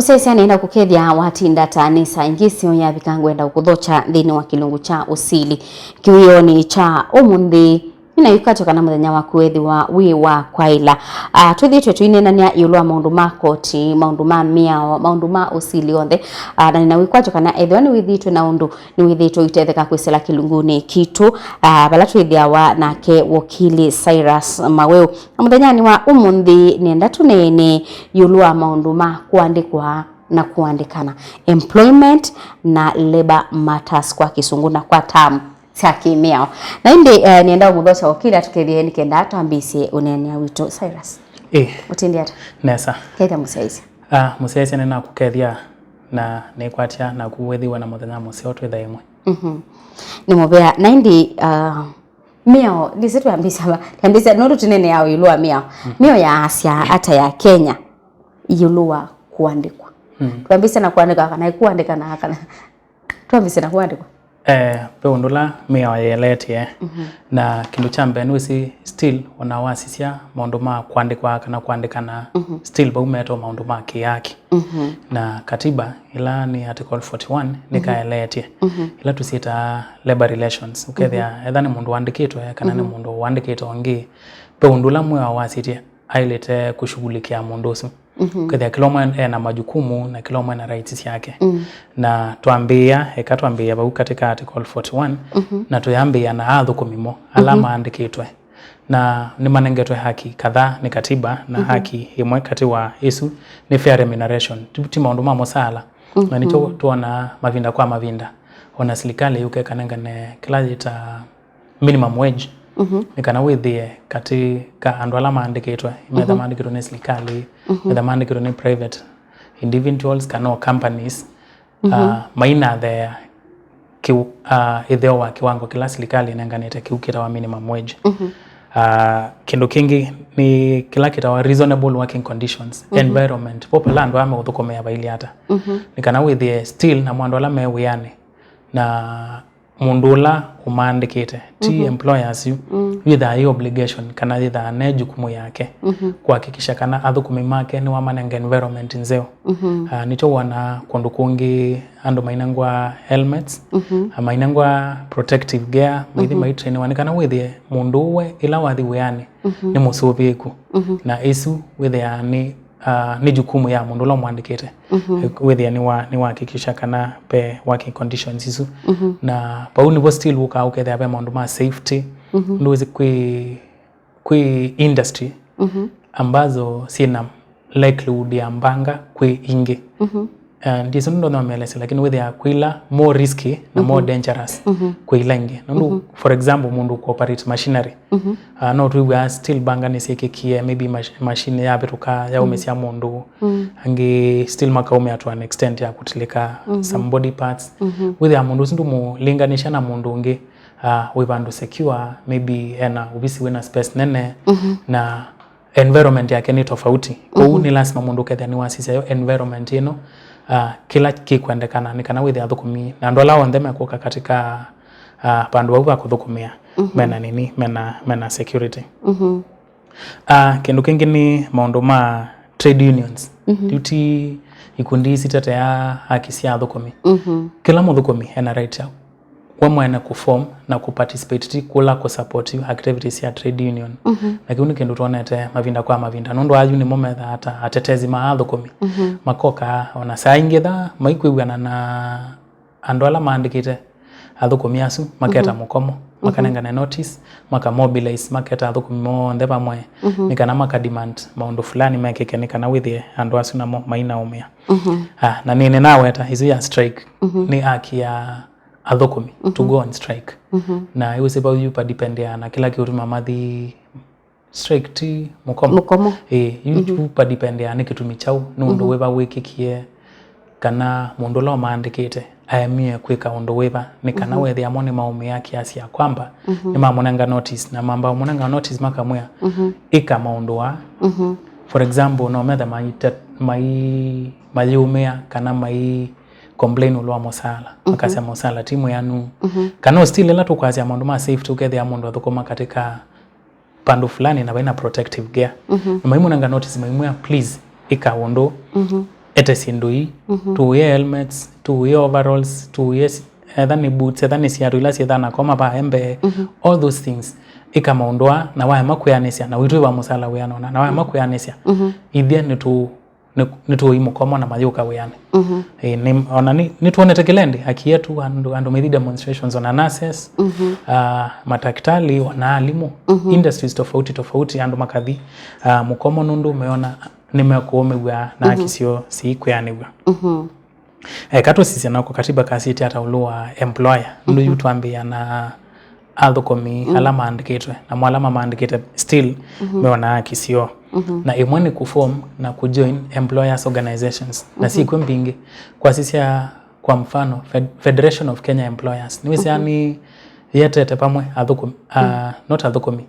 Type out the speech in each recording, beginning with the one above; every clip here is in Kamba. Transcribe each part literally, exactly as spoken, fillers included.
Sesya nĩenda kũkethya watinda ta nĩ saa ingĩ sio yavika ngwenda kũkũthokya nthĩnĩ wa kĩlungu kya ũsili. Kĩwĩonĩ kya ũmũnthĩ, nĩna wĩkwatyo kana mũthenya waku wethĩwa wĩ wa kwaĩla. Ah, twĩthĩĩtwe tũineenanĩa ĩũlũ wa maũndũ ma koti, maũndũ ma mĩao, maũndũ ma ũsili onthe. Ah, na nĩna wĩkwatyo kana ethĩwa nĩwĩthĩĩtwe na ũndũ nĩwĩthĩĩtwe ũitetheka kwĩsĩla kĩlungunĩ kitũ, ah, vala twĩthĩawa nake wakili Cyrus Maweu. Na mũthenyanĩ wa ũmũnthĩ nĩenda tũneene ĩũlũ wa maũndũ ma kũandĩkwa na kũandĩkana, employment na labor matters kwa kĩsũngũ na kwa term sya kĩmĩao. Na ĩndĩ, eh, nĩenda ũmũthokya wakili atũkethye nĩ kenda twambĩĩsye ũneenea witũ. Cyrus, ĩ, ũtindĩ ata? Nesa. Kethya mũsyaĩĩsya. Ah, mũsyaĩĩsya nĩnakũkethya na nĩkwatya naku wĩthĩwe na mũthenya mũseo twĩ thaa ĩmwe. Mhm. Nĩ mũvea. Na ĩndĩ, ah, mĩao, ndĩsĩ twambĩĩsya va, twambĩĩsya nũndũ tũneenea ĩũlũ wa mĩao. Mm. Mĩao yaasya ata ya Kenya ĩũlũ wa kũandĩkwa? Mm. Twambĩĩsya na kũandĩka kana kũandĩkana kana Twambĩĩsye na kũandĩkwa. Eh, ve ũndũ ũla mĩao yĩeleetye. Mhm. Na kĩndũ kya mbee nĩwĩsĩ still ona wasisya maũndũ ma kũandĩkwa kana kũandĩkana, mhm, still vau metwa maũndũ ma kĩaki. Mhm. Na katiba ĩla nĩ article forty one, mhm, nĩkaeleetye. Mhm. Ĩla tũsyĩtaa labor relations. Ũkethĩa, mhm, etha nĩ mũndũ wandĩkĩtwe kana nĩ, mhm, mũndũ wandĩkĩte ũngĩ, ve ũndũ ũla mwĩao wasĩtye aĩlĩte kũshughulikia mũndũ ũsu. Mhm. Ũkethĩa kĩla ũmwe ena majukumu na kĩla ũmwe ena rights syake. Mm. Na twambĩĩa, eka twambĩĩa vau katika article forty one, mhm, na tũyambĩĩa na athũkũmi mo, ala, mhm, maandĩkĩtwe. Na nĩmanengetwe haki kadhaa nĩ katiba, na, mhm, haki ĩmwe katĩ wa isu nĩ fair remuneration. Ti, ti maũndũ ma mũsaala. Na nĩkyo, mhm, tuonaa mavinda kwa mavinda ona silikalĩ yũka ĩkanengane kĩla yĩta minimum wage, mhm, nĩ kana wĩthĩe katĩ ka andũ ala maandĩkĩtwe, metha, mhm, maandĩkĩtwe nĩ silikalĩ, mhm, metha maandĩkĩtwe nĩ private individuals kana o companies, mhm, ah, mainatheea kĩu, ah, ĩtheo wa kĩwango kĩla silikalĩ ĩnenganĩte kĩu kĩtawa minimum wage. Mhm. Ah, kĩndũ kĩngĩ nĩ kĩla kĩtawa reasonable working conditions, mhm, environment, vo pala andũ aa meũthũkũmĩa vailye ata. Mhm. Nĩ kana wĩthĩe still namo andũ ala me wĩanĩ na mũndũ ũla ũmaandĩkĩte, ti, mhm, employers yu, mm, yĩthaa yĩ obligation kana yĩthaa ne jukumu yake, mhm, kũhakikisha kana athũkũmi make nĩwamanenga environment nzeo. Mhm. Ah, nĩkyo wonaa kũndũ kũngĩ andũ mainengwa helmets, mhm, ah, mainengwa protective gear, maithi, mhm, maitrainiwa, nĩ kana wĩthĩe mũndũ ũwe ĩla wathi wĩanĩ, mhm, nĩ mũsũvĩĩku. Mhm. Na ĩsu wĩthĩaa nĩ ah, nĩ jukumu ya mũndũ ũla ũmwandĩkĩte. Mhm. Eh, wĩthĩa nĩ wa, nĩ wahakikisha kana ve working conditions isu. Mhm. Na vau nĩvo still ũkaa ũkethĩa ve maũndũ ma safety. Mhm. Nũndũ wĩsĩ kwĩ, kwĩ industry, mhm, ambazo syĩna likelihood ya mbanga kwĩ ingĩ. Mhm. Eh, ndĩsĩ nũndũ nĩwamelesya, lakini wĩthĩaa kwĩ ila more risky na more, mhm, dangerous, mhm, kwĩ ila ingĩ. Nũndũ, mhm, for example, mũndũ kũoperate machinery, mhm, ah, no twĩw'aa still mbanga nĩsyĩkĩkie, maybe mach-, machine yavĩtũka yaũmĩsya, mm, mũndũ. Mm. Angĩ still makaũmĩa to an extent ya kũtilĩka, mhm, some body parts. Mhm. Wĩthĩaa mũndũ ũsu ndũmũlinganĩsya na mũndũ ũngĩ, ah, wĩ vandũ secure, maybe ena ovisi wĩna space nene, mhm, na environment yake nĩ tofauti. Kwoou, mhm, nĩ lasima mũndũ ũkethĩa nĩwasisya yo environment ĩno, ah, kĩla kĩkwendekana nĩ kana wĩthĩa athũkũmi na andũ ala onthe mekũka katika, ah, vandũ vau va kũthũkũmĩa, mhm, mena nini, mena, mena security. Mhm. Ah, kĩndũ kĩngĩ nĩ maũndũ ma trade unions. Mhm. Yu ti ikundi isi itetea haki sya athũkũmi. Mhm. Kĩla mũthũkũmi ena right ya we mwene kũform na kũparticipate, ti kũla kũsupport activities sya trade union. Mhm. Na kĩu nĩ kĩndũ twonete mavinda kwa mavinda, nũndũ ayu nĩmo methaa ta atetezi ma athũkũmi. Mhm. Makoka ona saa ingĩ tha maikwĩw'ana na andũ ala maandĩkĩte athũkũmi asu, maketa, mhm, mũkomo, mhm, makanengane notice, makamobilize, maketa athũkũmi monthe vamwe, mhm, nĩ kana makademand maũndũ fulani mekĩke, nĩ kana wĩthĩe andũ asu namo mainaũmĩa. Mhm. Ah, na nĩ, nĩnaweta ĩsu ya strike, mhm, nĩ haki ya athũkũmi to, mhm, go on strike. Mhm. Na ĩwĩsĩ vau yu vadipendeaa na kĩla kĩũtuma mathi strike ti mũkomo. Mũkomo. Ĩĩ, yu, mhm, yu vadipendeaa nĩ kĩtumi kyaũ, nĩ ũndũ, mhm, wĩva wĩkĩkie, kana mũndũ ũla ũmaandĩkĩte aemie kwĩka ũndũ wĩva, nĩ kana, mhm, wethĩa mo nĩmaũmĩa kiasi ya kwamba, mhm, nĩmamũnenga notice, na mamba ũmũnenga notice makamwĩa, mhm, ĩka maũndũ aa. Mhm. For example, no methe maite-, mai-, mayĩũmĩa kana mai complain ĩũlũ wa mũsaala, mhm, makasya mũsaala ti mwĩanu. Mhm. Kana still ĩla tũkwasya maũndũ ma safety, ũkethĩa mũndũ athũkũma katika vandũ fulani na vaina protective gear. Mhm. Na maimũnenga notice, maimwĩa, "Please, ĩka ũndũ, mhm, ete syĩndũ ii, mhm, tũũĩe helmets, tũũĩe overalls, tũũĩe s-, etha nĩ boots, etha nĩ siatũ ila syĩthaa na koma vaa mbee, mhm, all those things. Ĩka maũndũ aa, na waema kwĩanĩsya, na wĩtwĩwa mũsala wĩanona, na waema kwĩanĩsya, mhm, ithyĩ nĩtũ-, nĩ-, nĩtũũi mũkomo na mayũka wĩanĩ. Mhm. Ĩĩ, nĩ, ona nĩ, nĩtwonete kĩla ĩndĩ, akiĩe tu andũ, andũ maithi demonstrations, ona nurses, mhm, ah, matakitali, ona alimũ, mhm, industries tofauti tofauti, andũ makathi, ah, mũkomo nũndũ meona nĩmekũũmĩw'a na, mhm, aki syoo sikwĩanĩw'a. Mhm. Eka tũsisye nako katiba kasĩtye ata ĩũlũ wa employer, nũndũ, mhm, yu twambĩĩa na athũkũmi, mm, ala maandĩkĩtwe, namo ala mamaandĩkĩte still, mhm, meonaa aki syoo. Mhm. Na ĩmwe nĩ kũform na kũjoin employers organizations. Na, mhm, syĩkw'o mbingĩ. Kwasisya kwa mfano, Fed-, Federation of Kenya Employers. Nĩwĩsĩ, mhm, nĩ yetete pamwe athũkũmi, ah, mm, not athũkũmi,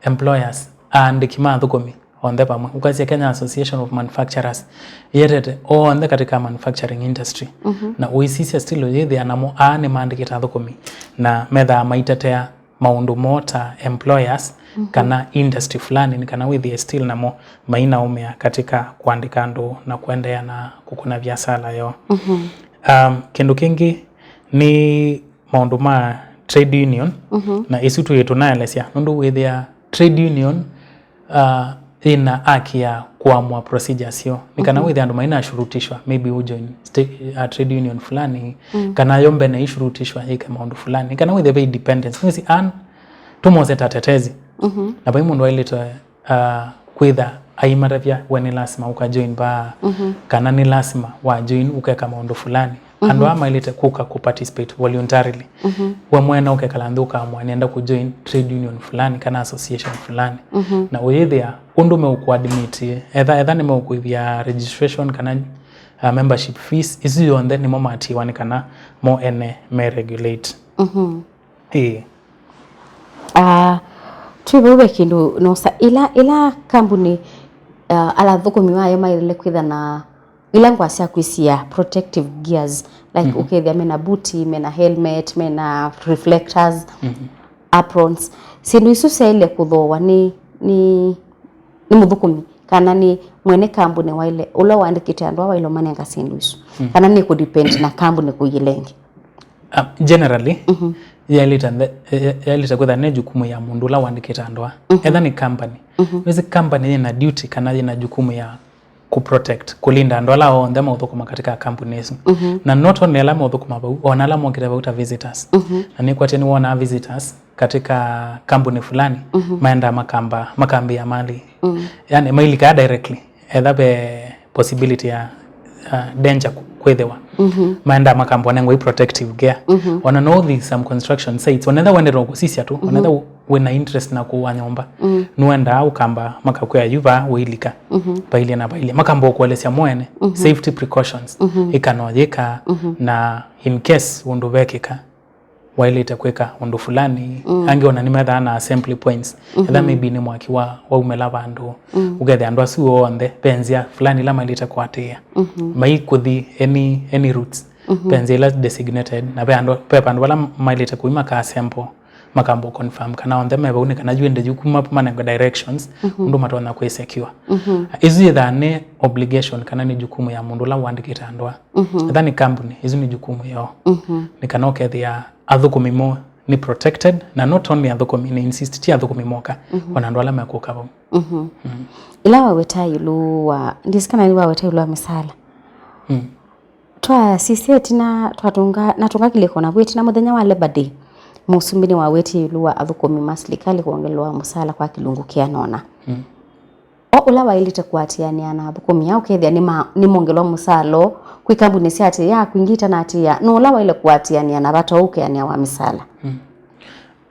employers, aandĩki ma athũkũmi onthe vamwe. Ũkasya Kenya Association of Manufacturers, yetete onthe katika manufacturing industry. Mhm. Na ũisisya still ũyĩthĩa namo aa nĩmaandĩkĩte athũkũmi na methaa maitetea maũndũ moo ta employers, mhm, kana industry fulani, nĩ kana wĩthĩe still namo mainaũmĩa katika kũandĩka andũ na kũendeea na kũkũna viasala yoo. Mhm. Um, kĩndũ kĩngĩ nĩ maũndũ ma trade union, mhm, na isu twĩ tũnaelesya, nũndũ wĩthĩa trade union, uh, yĩna haki ya kũamũa procedures syoo. Nĩ kana, mhm, wĩthĩa andũ mainashurutishwa, maybe ũjoin sta-, uh, trade union fulani, mm, kana yo mbene ishurutishwa yĩke maũndũ fulani. Nĩ kana wĩthĩa ve independence. Nĩwĩsĩ an tũmose ta tetezi. Mhm. Na vai mũndũ ailĩte uh, kwĩtha aimatavya we nĩ lasima ũka join vaa, mhm, kana nĩ lasima wa join ũkeka maũndũ fulani. Mhm. Andũ aa maĩlĩte kũka kũ participate voluntarily. Mhm. We mwene ũkekala nthĩ ũkaamũa nĩenda kũ join trade union fulani kana association fulani. Mhm. Na ũyĩthĩa ũndũ meũkũ admit, etha, etha nĩmeũkũĩvya registration kana, uh, membership fees, isu yonthe nĩmo matiĩwa nĩ kana mo ene me regulate. Mhm. Ĩĩ. Ah, twĩ vau ve kĩndũ nosa, ila, ila kambuni, ah, ala athũkũmi mayo maĩlĩle kwĩtha na ila ngũa sya kwĩsia protective gears, like, mhm, ũkethĩa mena buti, mena helmet, mena reflectors, mhm, aprons. Syĩndũ isu syaĩle kũthooa nĩ, nĩ nĩ mũthũkũmi, kana nĩ mwene kambuni waĩle, ũla ũandĩkĩte andũ aa waĩle ũmanenga syĩndũ isu? Mm. Kana nĩ kũdepend na kambuni kũiĩla ĩngĩ? Ah, generally, mhm, yaĩlĩte nthe-, ya-, yaĩlĩte kwĩtha nĩ jukumu ya mũndũ ũla ũandĩkĩte andũ aa. Mhm. Etha nĩ company. Mhm. Nĩsĩ company yĩna duty kana yĩna jukumu ya kũ protect, kũlinda andũ ala onthe maũthũkũma katika kambuni ĩsu. Mhm. Na not only ala maũthũkũma vau, ona ala mokĩte vau ta visitors. Mhm. Na nĩkwatĩ nĩwonaa visitors katika kambuni fulani, mhm, maenda makamba, makambĩa mali. Mm. Yani, mailikaa directly, etha ve possibility ya, uh, danger ku-, kwĩthĩwa. Mhm. Maenda makamba nengwa i protective gear. Mhm. Ona no ũthi some construction sites, onetha wendete kũsisya tu, mhm, onetha wĩna interest na kũa nyũmba. Mm. Nũendaa ũkamba makakwĩa yu vaa ũilika. Mhm. Vailyĩ na vailyĩ. Makamba ũkũelesya mwene, mhm, safety precautions. Mhm. Ĩka no yĩka, mhm, na in case ũndũ vekĩka, waĩlĩte kwĩka ũndũ fulani. Mm. Angĩ ona nĩmethaa na assembly points. Mhm. Etha maybe nĩ mwaki wa, waumĩla vandũ. Mm. Ũkethĩa andũ asu onthe ve nzĩa fulani ila maĩlĩte kũatĩĩa. Mhm. Maikũthi any, any routes. Mhm. Ve nzĩa ila designated, na ve andũ, ve vandũ vala maĩlĩte kũi maka assemble, makamba confirm kana onthe me vau, nĩ kana yu ĩndĩ yu kuma manengwe directions, mhm, ũndũ matonya kwĩ secure. Mhm. Isu yĩthaa nĩ obligation kana nĩ jukumu ya mũndũ ũla ũandĩkĩte andũ aa. Mhm. Etha nĩ kambuni, isu nĩ jukumu yoo. Mhm. Nĩ kana ũkethĩa athũkũmi moo nĩ protected, na not only athũkũmi, nĩ insist ti athũkũmi moka, mhm, ona andũ ala mekũka vau. Mhm. Mm. Ĩla waweta ĩũlũ wa, ndĩsĩ kana nĩ waweta ĩũlũ wa mĩsaala. Mm. Twasisya ĩtina, twatũnga, natũnga kĩlĩko navo ĩtina mũthenya wa Labour Day, mũsumbĩ nĩwawetie ĩũlũ wa athũkũmi ma silikalĩ kwongelwa mũsaala kwa kĩlungu kĩana ũna. Mm. O ũla waĩlĩte kũatĩanĩa na athũkũmi aa ũkethĩa nĩma-, nĩmongelwa mũsaala kwĩ kambuni sya atĩĩa, kwingĩ itanaatĩĩa, nũũ ũla waĩle kũatĩanĩa na vata ũũ ũkeanĩa wa mĩsaala? Mm.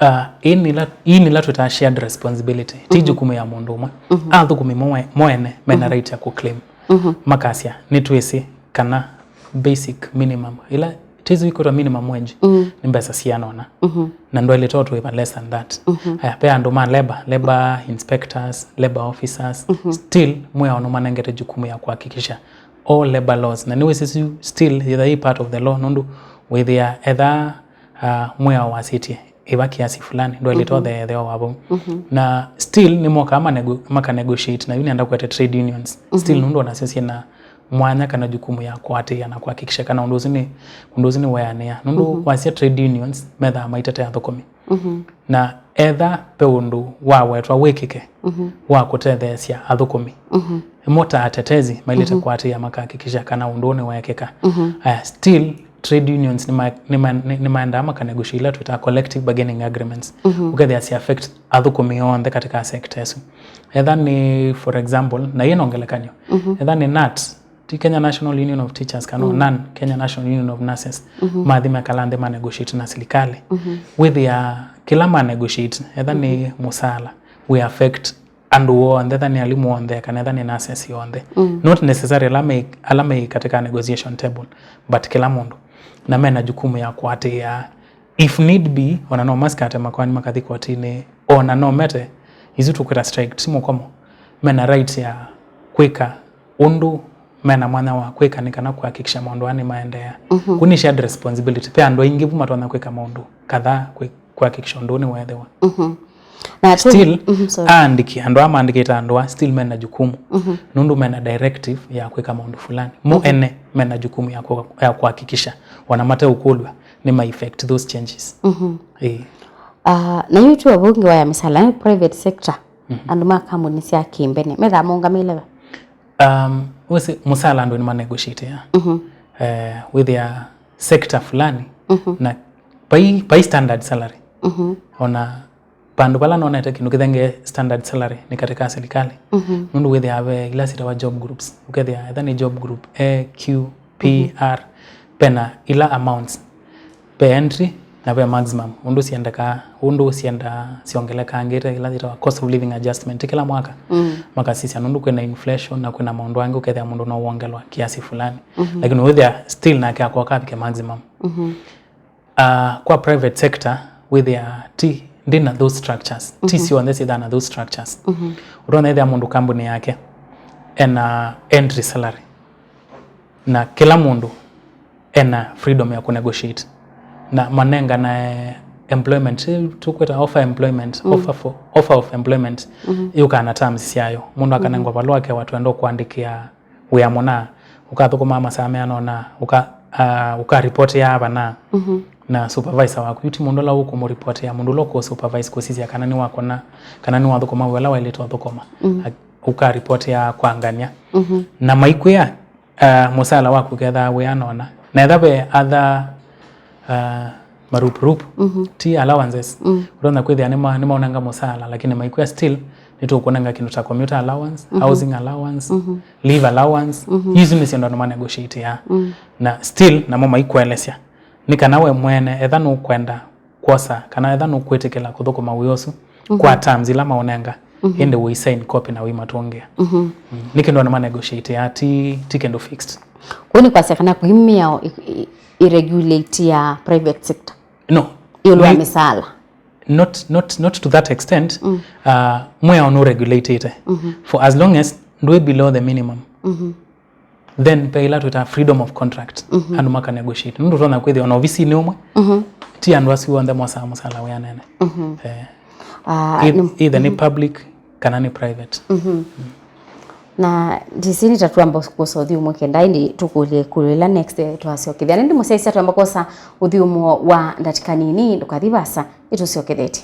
Ah, ĩĩ nĩla, ĩĩ nĩla twĩtaa shared responsibility. Ti, mhm, jukumu ya mũndũ ũmwe. Mhm. Athũkũmi mo-, mo ene mena, mhm, right ya kũclaim. Mhm. Makasya, nĩtwĩsĩ kana basic minimum, ĩla tĩsĩ ĩkwĩtwa minimum wage, mm, nĩ mbesa siana ũna. Mhm. Na ndwaĩlĩte ũtũĩva less than that. Mhm. Aya, ve andũ ma labor, labor inspectors, labor officers, mhm, still mwĩao nũmanengete jukumu ya kuhakikisha all labor laws. Na nĩwĩsĩ still yĩtha yĩ part of the law, nũndũ wĩthĩa etha, ah, mwĩao wasĩtye ĩva kiasi fulani, ndwaĩlĩte, mhm, ũtheetheo wa vau. Mhm. Na still nĩmokaa manego-, makanegotiate, na yu nĩenda kwete trade unions. Mhm. Still nũndũ onasyo syĩna mwanya kana jukumu ya kũatĩĩa na kũhakikisha kana ũndũ ũsu nĩ, ũndũ ũsu nĩ weanĩa. Nũndũ, mhm, wasya trade unions methaa maitete athũkũmi. Mhm. Na etha ve ũndũ wawetwa wĩkĩke, mhm, wa kũtetheesya athũkũmi, mhm, mo ta atetezi mailĩte, mhm, kũatĩĩa makahakikisha kana ũndũ ũũ nĩweekĩka. Mhm. Aya, still trade unions nĩma-, nĩma-, nĩ-, nĩmaendaa makanegotiate ila twĩtaa collective bargaining agreements. Mhm. Ũkethĩa si affect athũkũmi onthe katika sector ĩsu. Etha nĩ, for example, na ĩĩ no ngelekany'o, mhm, etha nĩ nat, ti Kenya National Union of Teachers, kana, mhm, nan, Kenya National Union of Nurses, mhm, mathi mekala nthĩ manegotiate na silikalĩ. Mhm. Wĩthĩa kĩla manegotiate, etha nĩ, mhm, mũsaala, we affect andũ onthe, etha nĩ alimũ onthe, kana etha nĩ nurses onthe. Mm. Not necessarily ala me, ala me katika negotiation table, but kĩla mũndũ. Na mena jukumu ya kũatĩĩa, if need be, ona no masikate makoani makathi kotinĩ, ona no mete, isu tũkwĩta strike, ti mũkomo. Mena right ya kwĩka ũndũ mena mwanya wa kwĩka nĩ kana kũhakikisha maũndũ aa nĩmaendeea. Mhm. Kũu nĩ shared responsibility. Ve andũ aingĩ vu matonya kwĩka maũndũ kadhaa kwĩ-, kũhakikisha ũndũ ũũ nĩweethĩwa. Mhm. Na tu- Still, mhm, sorry. Aandĩki, andũ aa maandĩkĩte andũ aa, still mena jukumu. Mhm. Nũndũ mena directive ya kwĩka maũndũ fulani. Mo, mhm, ene mena jukumu ya kũ-, ya kũhakikisha ona mateũkũlw'a nĩ ma effect those changes. Mhm. Ĩĩ. Ah, na yu tu ũvũngi wa ya mĩsala, eh, private sector, mhm, andũ ma kambuni sya kĩmbene, methaa maũngamĩle va? Um, wĩsĩ mũsala andũ nĩmanegotiate ya. Mhm. Eh, wĩthĩa sector fulani, mhm, na pai, pai standard salary. Mhm. Ona vandũ vala nonete kĩndũ kĩthenge standard salary nĩ katika serikali. Mhm. Nũndũ wĩthĩaa ve ila syĩtawa job groups. Ũkethĩa etha nĩ job group A, Q, P, mhm, R, pena ila amounts. Ve entry na ve maximum. Ũndũ syendekaa, ũndũ syendaa syongelekangĩte, ila syĩtawa cost of living adjustment kĩla mwaka. Mm. Makasisya nũndũ kwĩna inflation na kwĩna maũndũ angĩ, ũkethĩa mũndũ no wongelwa kiasi fulani. Mhm. Lakini wĩthĩa still nake akoka avike maximum. Mhm. Ah, kwa private sector, wĩthĩa ti, ndina those structures. Ti, mhm, syonthe syĩthaa na those structures. Mhm. Ũtonya ĩthĩa mũndũ kambuni yake ena entry salary. Na kĩla mũndũ ena freedom ya kũnegotiate. Na manenganae employment, eh, tũkwĩta offer employment, mm, offer for, offer of employment, mhm, yũkaa na terms syayo. Mũndũ akanengwa, mhm, valũa akewa twenda ũkũandĩkĩa wĩa mũna, ũkathũkũma masaa meana ũna, ũka, ah, ũkaripoti ya vana, mhm, na supervisor waku. Yu ti mũndũ ũla ũkũmũripotia, mũndũ ũla ũkũsupervise kũsisya kana nĩwakona, kana nĩwathũkũma wĩa ũla waĩlĩte ũthũkũma. Mhm. A-, ũkaripoti ya kwa ngania. Mhm. Na maikwĩa, ah, mũsala waku kethaa wĩana ũna. Na etha ve other, ah, marupurupu, mhm, ti allowances. Mm. Ũtonya kwĩthĩa nĩma-, nĩmaũnenga mũsala, lakini maikwĩa still, nĩtũkũnenga kĩndũ ta commuter allowance, mhm, housing allowance, mhm, leave allowance. Mhm. Isu nĩ syĩndũ andũ manegotiate ya. Mm. Na still, namo maikũelesya. Nĩ kana we mwene, etha nũkwenda kwosa, kana etha nũkwĩtĩkĩla kũthũkũma wĩa ũsu, mhm, kwa terms ila maũnenga, mhm, ĩndĩ ũisign copy na ũimatũngĩa. Mhm. Mm. Nĩ kĩndũ andũ manegotiate ya, ti, ti kĩndũ fixed. Kũu nĩ kwasya kana kwĩ mĩao ĩ-, ĩ-, ĩregulate ya private sector? No. Ĩũlũ wa mĩsaala? Not, not, not to that extent. Mm. Uh, mwĩao nũregulatĩte. Mhm. For as long as ndwĩ below the minimum, mhm, then ve ila twĩtaa freedom of contract. Mhm. Andũ makanegotiate. Nũndũ ũtonya kwĩthĩa ona ovisinĩ ũmwe, mhm, ti andũ asu onthe mosaa mũsala wĩanene. Mhm. Eh. Ah, either nĩ public kana nĩ private. Mhm. Mm. Na ndisi nĩ ta twamba kwosa ũthyũmũo kenda ĩndĩ tũkũlye ĩkũlyo ĩla next, eh, twasyokethya. Nĩndĩ mũsyaĩĩsya twamba kwosa ũthyũmũo wa ndatĩka nini, ndũkathi vaasa, nĩtũsyokethetye.